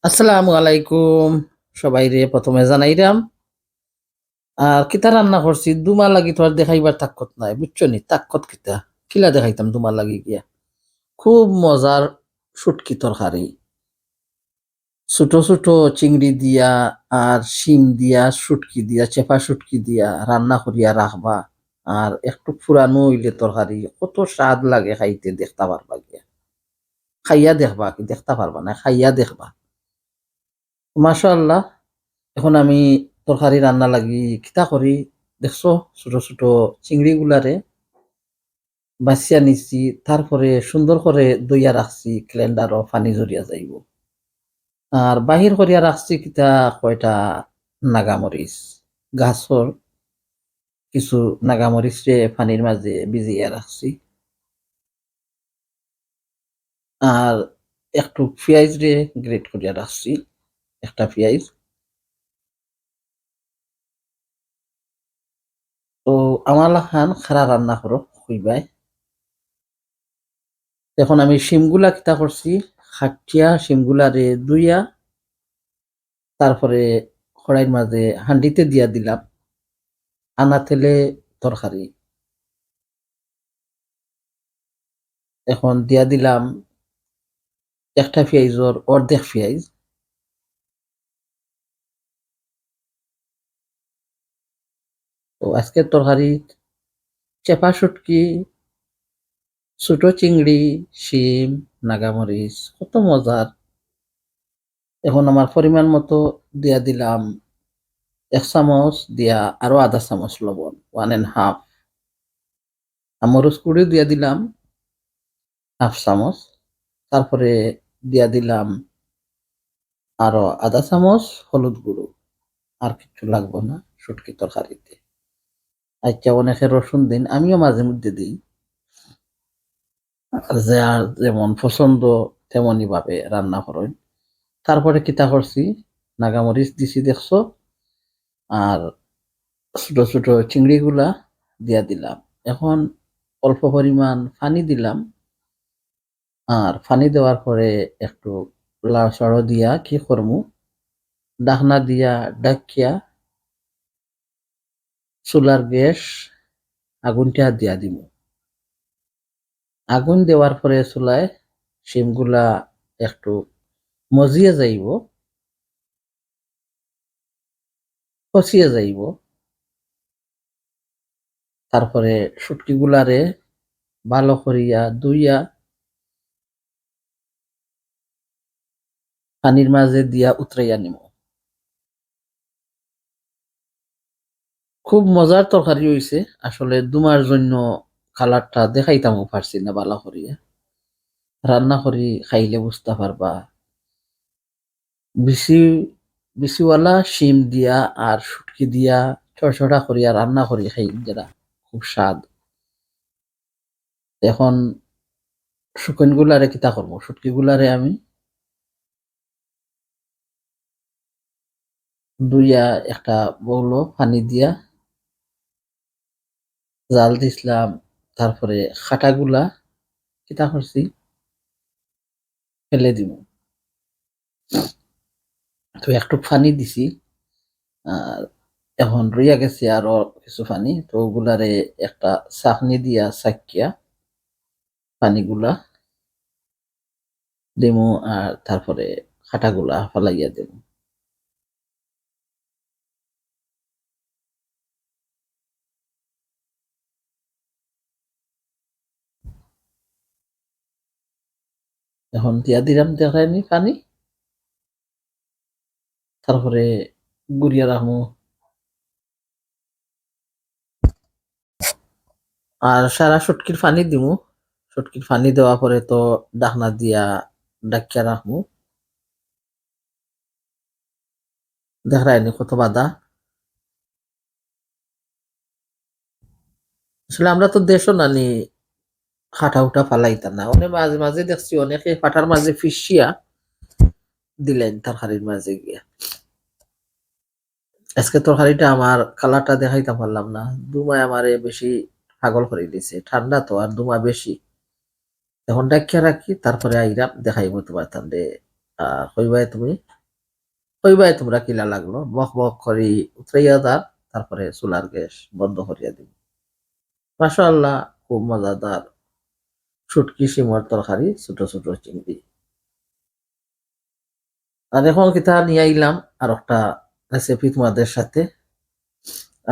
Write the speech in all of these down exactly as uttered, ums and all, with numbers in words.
আসসালামু আলাইকুম। সবাইরে প্রথমে জানাইরাম। আর কিতা রান্না করছি, দুমা লাগি তো আর দেখাইবার তাকত নাই, বুঝছো নি? তাকত কিতা, কিলা দেখাইতাম দুমা লাগি গিয়া। খুব মজার শুটকি তরকারি। ছোট ছোট চিংড়ি দিয়া আর শিম দিয়া, শুটকি দিয়া, চেপা শুটকি দিয়া রান্না করিয়া রাখবা। আর একটু পুরানো অইলে তরকারি কত স্বাদ লাগে খাইতে, দেখতা পারবা গিয়া। খাইয়া দেখবা, কি দেখতা পারবা না, খাইয়া দেখবা। মাশাআল্লাহ, এখন আমি তরকারি রান্না লাগি কিতা করি দেখছো, ছোট ছোট চিংড়িগুলারে বাছিয়া নিছি, তারপরে সুন্দর করে ধইয়া রাখছি, ক্লেন্ডারও পানি ঝরিয়া যাইব। আর বাহির করিয়া রাখছি কিতা কয়টা নাগামরিচ, গাছর কিছু নাগামরিচরে পানির মাঝে ভিজাইয়া রাখছি। আর একটু পিয়াইজরে গ্রেট করিয়া রাখছি, একটা পিয়াইজ। তো আমার লাখান খারা রান্না করো কইবায়। এখন আমি শিমগুলা কিতা করছি, কাটিয়া শিমগুলারে ধুইয়া তারপরে কড়াইর মাঝে হান্ডিতে দিয়া দিলাম আনা তেলে তরকারি। এখন দিয়া দিলাম একটা পিয়াইজর অর্ধেক পিয়াইজ। তো আজকের তরকারি চেপা শুটকি, ছোট চিংড়ি, শিম, নাগামরিচ, কত মজার। এখন আমার পরিমাণ মতো দিয়া দিলাম এক চামচ, দিয়া আরো আধা চামচ লবণ, ওয়ান অ্যান্ড হাফ। আর মরিচ গুঁড়ি দিয়া দিলাম হাফ চামচ, তারপরে দিয়া দিলাম আরো আধা চামচ হলুদ গুঁড়ো। আর কিচ্ছু লাগবো না শুটকি তরকারিতে। আচ্ছা, অনেকে রসুন দিন, আমিও মাঝে মধ্যে দিই, আর যার যেমন পছন্দ তেমনই ভাবে রান্না করইন। তারপরে কিতা করছি, নাগামরিচ দিছি দেখছো, আর ছোট ছোট চিংড়িগুলা দিয়া দিলাম। এখন অল্প পরিমাণ পানি দিলাম, আর পানি দেওয়ার পরে একটু লাড়াচাড়া দিয়া কি করমু, ঢাকনা দিয়া ঢাকিয়া চুলার গ্যাস আগুনটা দিয়া দিমু। আগুন দেওয়ার পরে চুলায় শিমগুলা একটু মজিয়া যাইব, কষিয়া যাইব। তারপরে শুটকিগুলারে ভালো করিয়া ধুইয়া পানির মাঝে দিয়া উতরাইয়া নিমু। খুব মজার তরকারি অইছে। আসলে দুমার জন্য কালারটা দেখাইতামও পারছি না ভালা করিয়া। রান্না করি খাইলে বুঝতা পারবা। বিচি, বিচিওয়ালা শিম দিয়া আর শুটকি দিয়া চড়চড়া করিয়া রান্না করি খাই যারা, খুব স্বাদ। এখন শুকনগুলারে কিতা করবো? শুটকিগুলারে আমি ধুইয়া একটা বাউলো পানি দিয়া জাল দিছলাম, তারপরে কাটাগুলা কিতা করছি, ফেলে দিমু। তো একটু পানি দিছি, আর এখন রইয়া গেছে আরো কিছু পানি, তো ওগুলারে একটা ছাঁকনি দিয়া ছাকিয়া পানিগুলা দিমু, আর তারপরে কাটাগুলা ফালাইয়া দিমু। এখন দিয়া দিলাম দেখরায়নি পানি, তারপরে গুড়িয়া রাখমু। আর সারা শুটকির পানি দিমু। শুটকির পানি দেওয়া পরে তো ঢাকনা দিয়া ঢাকিয়া রাখমু। দেখরায়নি কত বাদা। আসলে আমরা তো দেশো নানি কাটা উটা ফালাইতা না। অনেক মাঝে মাঝে দেখছি অনেকে কাটার মাঝে ফিশিয়া দিলেন তরকারির মাঝে গিয়া। আজকে তরকারিটা আমার কালারটা দেখাইতাম পারলাম না, দুমায় আমারে বেশি পাগল করি দিছে। ঠান্ডা তো আর দুমা বেশি। এখন ডাকিয়া রাখি, তারপরে আইরাম, দেখাইবো তোমার তানরে। আহ, কইবায় তুমি কইবায় তুমরা কিলা লাগলো, বক বক করি উতরাইয়া যার, তারপরে চুলার গ্যাস বন্ধ করিয়া দিমু। মাশাআল্লাহ, খুব মজাদার শুটকি শিমর তরকারি, ছোট ছোট চিংড়ি। আর এখন কিতা নিয়া আইলাম, আর একটা recipe তোমাদের সাথে।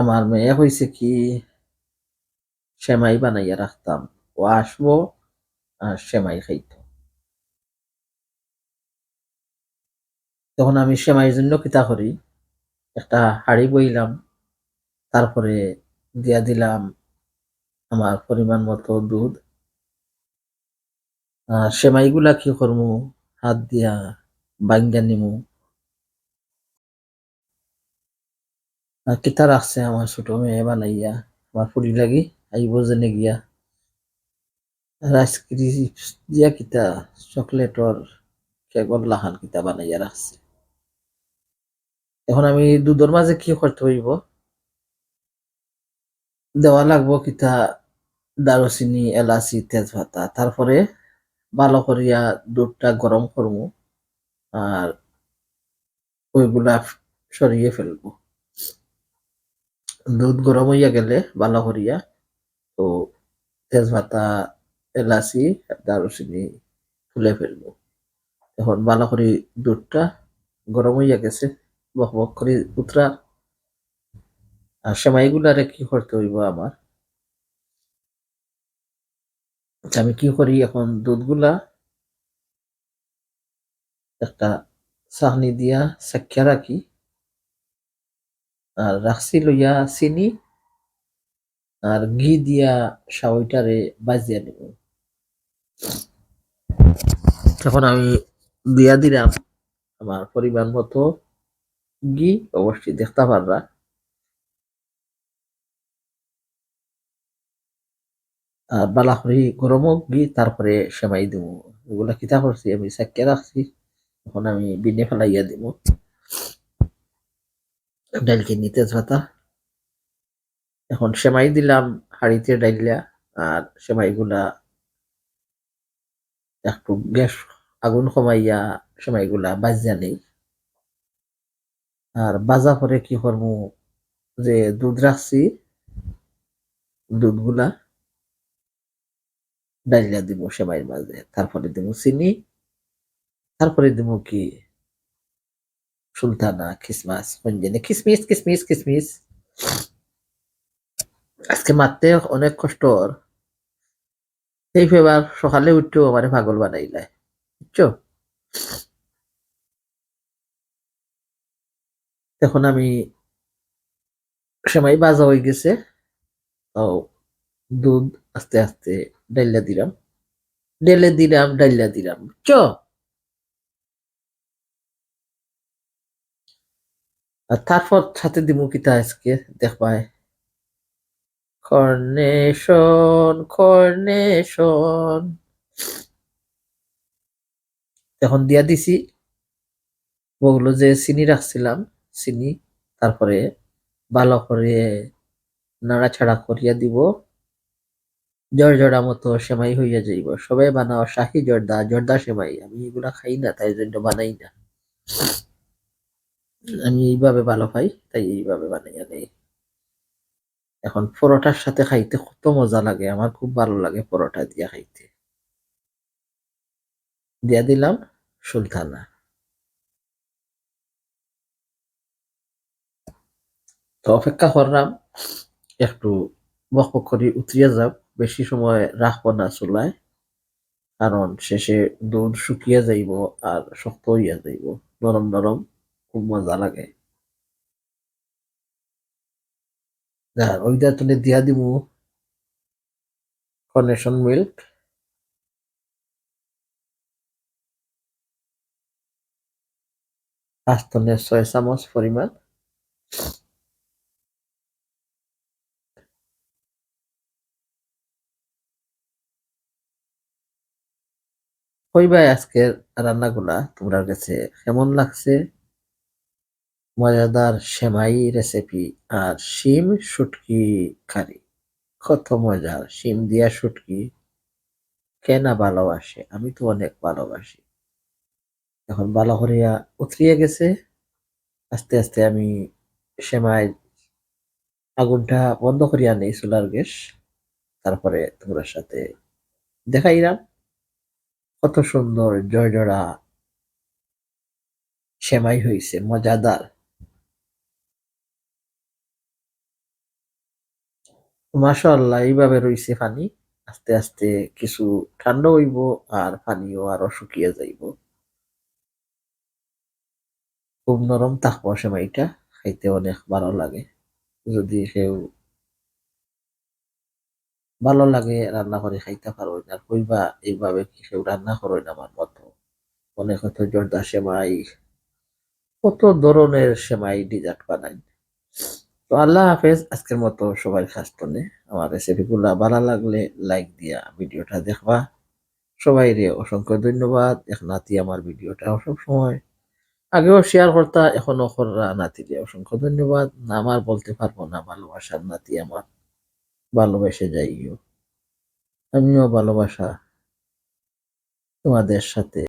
আমার মেয়ে কইছে কি, সেমাই বানাইয়া রাখতাম, ও আসবো আর সেমাই খাইতো। তখন আমি সেমাইর জন্য কিতা করি, একটা হাঁড়ি বইলাম, তারপরে দিয়া দিলাম আমার পরিমাণ মতো দুধ। আর সেমাইগুলা কি করমু, হাত দিয়া ভাঙ্গিয়া নিমু। আর কিতা রাখছে আমার ছোট মেয়ে বানাইয়া, আমার ফুড়ি লাগি আইবো যেনে গিয়া। আর আইসক্রিম দিয়া কিতা, চকলেটর কেকর লাখান কিতা বানাইয়া রাখছে। এখন আমি দুধর মাঝে কি করতে হইব, দেওয়া লাগবো কিতা, দারুচিনি, এলাচি, তেজপাতা। তারপরে ভালো করিয়া দুধটা গরম করমু, আর ওইগুলা সরিয়ে ফেলবো। দুধ গরম হইয়া গেলে ভালো করিয়া তো তেজপাতা, এলাচি, দারুচিনি তুলে ফেলবো। এখন ভালো করি দুধটা গরম হইয়া গেছে, বক বক করি উতরা। আর সেমাইগুলারে কি করতে হইব আমার, আচ্ছা, আমি কি করি, এখন দুধগুলা একটা ছাঁকনি দিয়া ছাকিয়া রাখি, আর রাখছি লইয়া চিনি আর ঘি দিয়া সেমাইটারে ভাজিয়া নিব। এখন আমি দিয়া দিলাম আমার পরিমাণ মতো ঘি, অবশ্যই দেখতা পাররা। আর ভালা করি গরম হোক ঘি, তারপরে সেমাই দিমু। এগুলা কিতা করছি আমি ছাকিয়া রাখছি, এখন আমি বিনে ফালাইয়া দিমু। ডাইলচিনি, তেজপাতা। এখন সেমাই দিলাম হাঁড়িতে ডাইলা, আর সেমাইগুলা একটু গ্যাস, আগুন কমাইয়া সেমাইগুলা ভাজিয়া নেই। আর ভাজা পরে কি করমু, যে দুধ রাখছি, দুধগুলা ডাইলা দিমু সেমাইর মাঝে, তারপরে দিমু চিনি, তারপরে দিমু কি সুলতানা, কিসমাস, কোন জানি, কিসমিস, কিসমিস, কিসমিস। আজকে মাততে অনেক কষ্ট অর। এই ফেবার সকালে উঠতেও আমারে পাগল বানাইলায়, বুঝছো? এখন আমি সেমাই ভাজা হয়ে গেছে, তো দুধ আস্তে আস্তে ডাইলা দিলাম, ঢেলে দিলাম, ডাইলা দিলাম, বুঝছো? আর তারপর সাথে দিমু কিতা আজকে দেখবায়, কর্নেশন, কর্নেশন। এখন দিয়া দিছি, ওগুলো যে চিনি রাখছিলাম, চিনি, তারপরে ভালো করে নাড়াচাড়া করিয়া দিব। জর্জরা মতো সেমাই হইয়া যাইব। সবাই বানাও শাহি জর্দা, জর্দা সেমাই। আমি এগুলা খাই না, তাই জন্য বানাই না। আমি এইভাবে ভালো পাই, তাই এইভাবে বানাইয়া নেই। এখন পরোটার সাথে খাইতে কত মজা লাগে, আমার খুব ভালো লাগে পরোটা দিয়া খাইতে। দিয়া দিলাম সুলতানা। তো অপেক্ষা করলাম একটু বকবক করি উতরিয়া যাক, বেশি সময় রাখবো না চুলায়, কারণ শেষে দুধ শুকিয়া যাইব আর শক্ত হইয়া যাইব, নরম নরম, খুব মজা লাগে। আর ওইটা তুলে দিয়া দিমু কন্ডেন্সড মিল্ক, পাঁচ তনে ছয় চামচ পরিমাণ। কইবায় আজকের রান্নাগুলা তোমরার কাছে কেমন লাগছে? মজাদার সেমাই রেসিপি আর শিম শুটকি কারি, কত মজার শিম দিয়া শুটকি। কে না ভালোবাসে? আমি তো অনেক ভালোবাসি। এখন ভালো করিয়া উতরিয়া গেছে, আস্তে আস্তে আমি সেমাইর আগুনটা বন্ধ করিয়া নেই চুলার গ্যাস। তারপরে তোমরার সাথে দেখাইরাম কত সুন্দর জর্জরা সেমাই হইছে, মজাদার। মাশাআল্লাহ, এইভাবে রইছে পানি। আস্তে আস্তে কিছু ঠান্ডা হইব আর পানিও আরো শুকিয়ে যাইব। খুব নরম থাকবো সেমাইটা, খাইতে অনেক ভালো লাগে। যদি কেউ ভালো লাগে রান্না করে খাইতে পারো, আর কইবা এইভাবে কি কেউ রান্না করো না আমার মতো। অনেক হয়তো জর্দা সেমাই, কত ধরনের সেমাই ডেজার্ট বানাই। তো আল্লাহ হাফেজ, আজকের মতো সবাই খাস্তনে। আমার রেসিপিগুলা ভালো লাগলে লাইক দিয়া ভিডিওটা দেখবা। সবাইরে অসংখ্য ধন্যবাদ। এক নাতি আমার ভিডিওটা সব সময় আগেও শেয়ার করতা, এখনো কররা নাতিরে অসংখ্য ধন্যবাদ। না, আমার বলতে পারবো না, ভালোবাসার নাতি আমার, ভালোবেসে যাইও। আমিও ভালোবাসা তোমাদের সাথে।